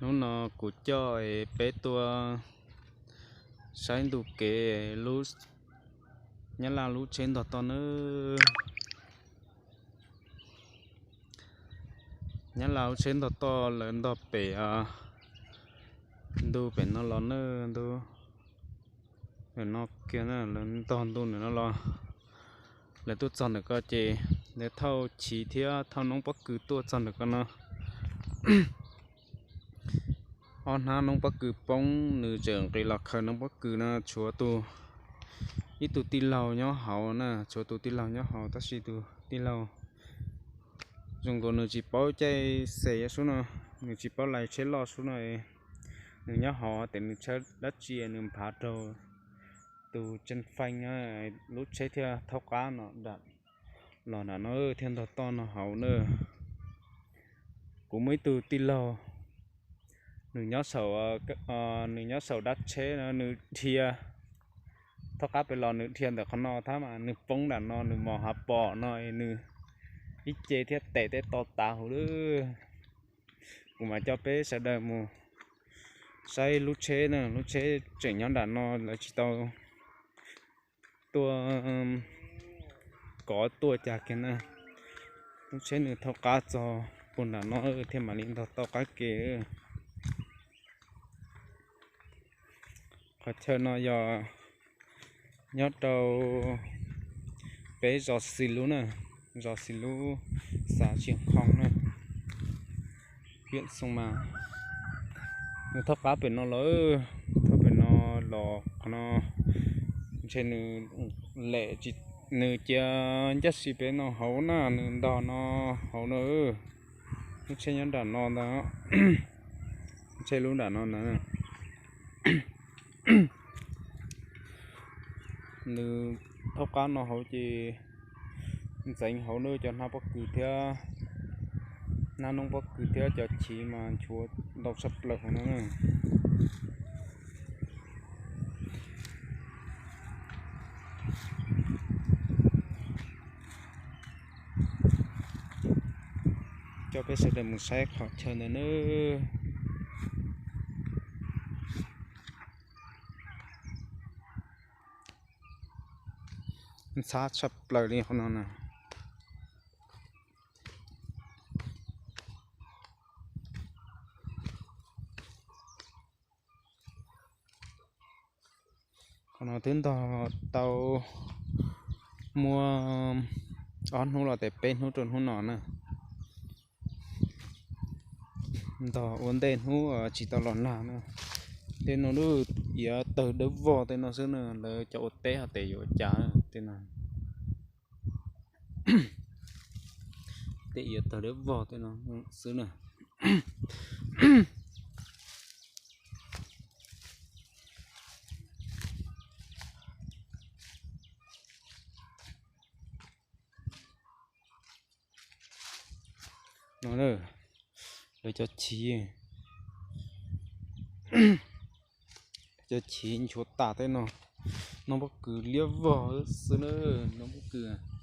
Hnub no kuv coj peb tuaj saib ntu kev lub, Nyab Laj lub tsheb ntog toj nawb. Nyab Laj lub tsheb ntog toj lawv ntog pem ntu pem no los nawb, ntu ntawm no kiag na, lawv ntog ntu ntawm no los. Lawv tuaj txog ntawm ko ces lawv thauj chiv thiab thauj noob pob kws tuaj txog ntawm ko no. Ob hnab noob pob kws poob, nws tseem nqis los khaws noob pob kws no, tshuav tus, ib tug tij laug nyob hauv na, tshuav tus tij laug nyob hauv tab sis tus tij laug zoo nkaus nws tsis paub caij xes sub no, nws tsis paub lais tsheb loj sub no. Nws nyob hauv tes nws tshawb dab tsi nws nphav raug tus tseem feej, lub tsheb thiaj thaub qab no los nram no thiaj ntog toj no hauv na. Kuv muaj ib tug tij laug, nws nyob saum, nws nyob saum dab tsheb no, nws dhia thaub qab pem los, nws dhia ntawm qhov no thiab mas nws poob nram no, nws mos hav pom no, nws ib ce thiab tes tej to tav huv lawm. Kuv mam coj peb sawv daws mus saib lub tsheb na, lub tsheb tseem nyob nram no, lawv tsis tau tuaj kov tuaj cas kiag na. Lub tsheb nws thaub qab txog puag nram no thiaj mam li ntog tau qab ke. Qhov chaw no yog nyob rau peb zos Xis Lub na, zos Xis Lub, xav Tsiaj Khoo na, viam Xoo Mas. Nws thaub qab pem no los, thaub pem no los qhov no, ntshe nws lem, nws cia ncaj si pem no hauv na, nws ntog no hauv na. Lub tsheb nyob nram no ntag, tsheb lub nram no ntag. Nws thaub qab no hauv ces ntxeev hauv na, cov hnab pob kws thiab, hnab noob pob kws thiab cov chiv mas nchuav ntau tshaj plaws hauv no. Coj peb sawv daws mus saib qhov chaw ntawd nawb. Ntxhab tshaj plaws li qhov no na. Qhov no twb ntog tau muaj ob hnub los tes peb hnub rau hnub no na. Ntog ua ntej hnub tsis tau los nag na. Tej no lub iav tawg dawb vog tej no xwb na, lawv cov ua teb hais tias yuav ua cas tej no. Tej iav tawg dawb vog tej no xwb na. No, lawv cov chiv, cov chiv nchuav tas tej no. Noob pob kws liab vog xwb na, noob pob kws.